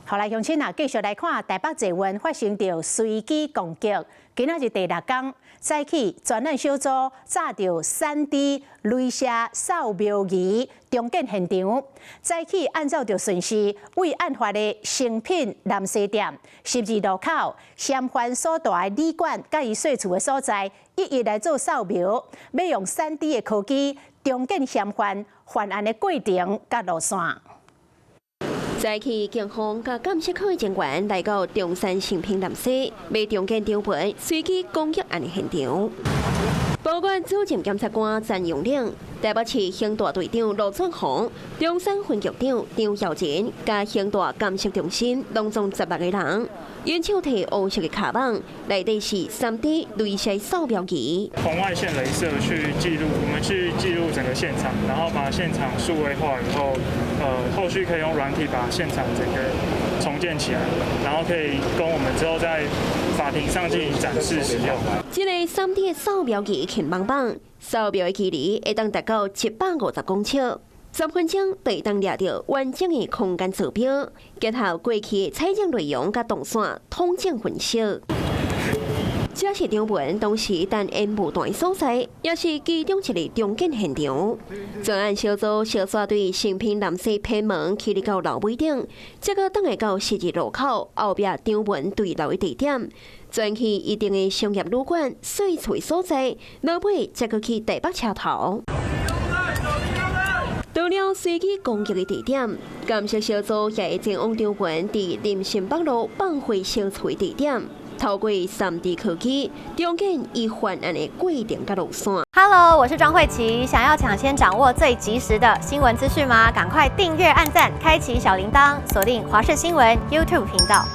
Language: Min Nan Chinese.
好來，鄉親啊，繼續來看台北捷運發生著隨機攻擊。今仔日第六工，早起專案小組紮著3D鐳射掃描儀重建現場。早起按照著順序，為案發的誠品南西店十字路口嫌犯所蹛的旅館，佮伊稅厝的所在，一一來做掃描，欲用3D 的科技重建嫌犯犯案的過程佮路線。早起警方佮鑑識科人員來到中山誠品南西，欲重建張文隨機攻擊案的現場。保管主任檢察官詹永玲、台北市刑大隊長羅俊宏、中山分局長張耀仁，佮刑大鑑識中心，攏總16個人，𪜶手提烏色的卡網，內底是3D 鐳射掃描儀。紅外線鐳射去記錄，我們去記錄整個現場，然後把現場數位化以後，後續可以用軟體把現場整個重建起來，然後可以供我們之後在法庭上進行展示使用。這个3D 的掃描儀輕枋枋，掃描的距離會當達到150公尺，10分鐘就會當掠著完整的空間坐標，結合過去的採證內容佮動線統整分析。這是張文當時擲煙霧彈的所在，也是其中一个重建現場。專案小組小煞對誠品南西偏門去到樓尾頂，這個轉來到十字路口後壁張文墜樓的地點，轉去一定的商業旅館、稅厝的所在，落尾才閣去台北車頭。到了隨機攻擊的地點，鑑識小組也會前往張文佇林森北路放火燒厝的地點。透過3D 科技，重建伊犯案的過程佮路線。 Hello，我是莊慧琪。想要搶先掌握最及時的新聞資訊嗎？趕快訂閱、按讚、開啟小鈴鐺，鎖定華視新聞 YouTube 頻道。